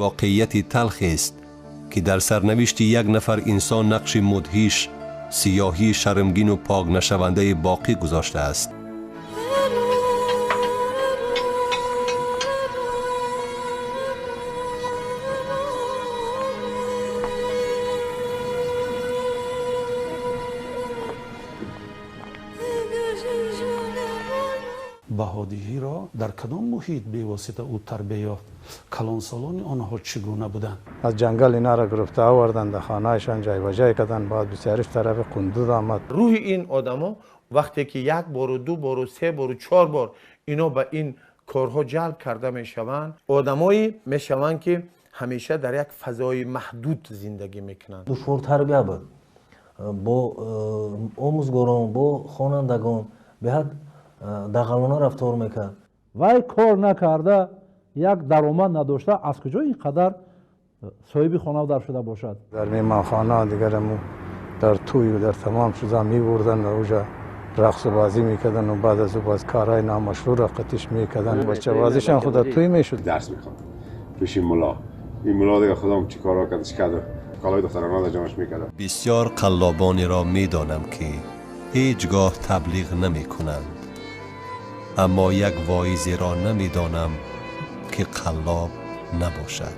Воқеияти талхест, ки дар сарнавишти як нафар инсон нақши мудҳиш, сиёҳии шармгину пок нашавандаи боқӣ гузоштааст. Баҳодиҳиро дар кадом муҳит бевосита ӯ тарбия ёфт? Калонсолони онҳо чӣ гуна буданд? Аз ҷангал инара гирифта оварданд, дар хонаашон ҷойбаҷой карданд. Баъд бисёриш тарафи Қундуз омад. Рӯҳи ин одамо вақте ки як бору ду бору се бору чор бор ино ба ин корҳо ҷалб карда мешаванд, одамое мешаванд, ки ҳамеша дар як фазои маҳдуд зиндагӣ мекунанд. Душвор тарбия буд, бо омӯзгорон, бо хонандагон беҳад дағалона рафтор мекард. Вай кор накарда, як даромад надошта, аз куҷо ин қадар соҳиби хона дар шуда бошад? Дар меҳмонхона, дигараму дар тӯю дар тамом чиза мебурданд ва уҷа рақсу бозӣ мекарданд ва баъд аз ӯ боз корҳои номашрӯъро қатиш мекарданд. Бачабозишам худа тӯй мешуд. Дарс мехонд пеши мулло. Ин мулло дига худам чӣ корҳо кард, чӣ кард, калои духтарона дар ҷомаш мекард. Бисёр қаллобонеро медонам, ки ҳеҷ гоҳ таблиғ намекунанд, аммо як воизеро намедонам, ки қаллоб набошад.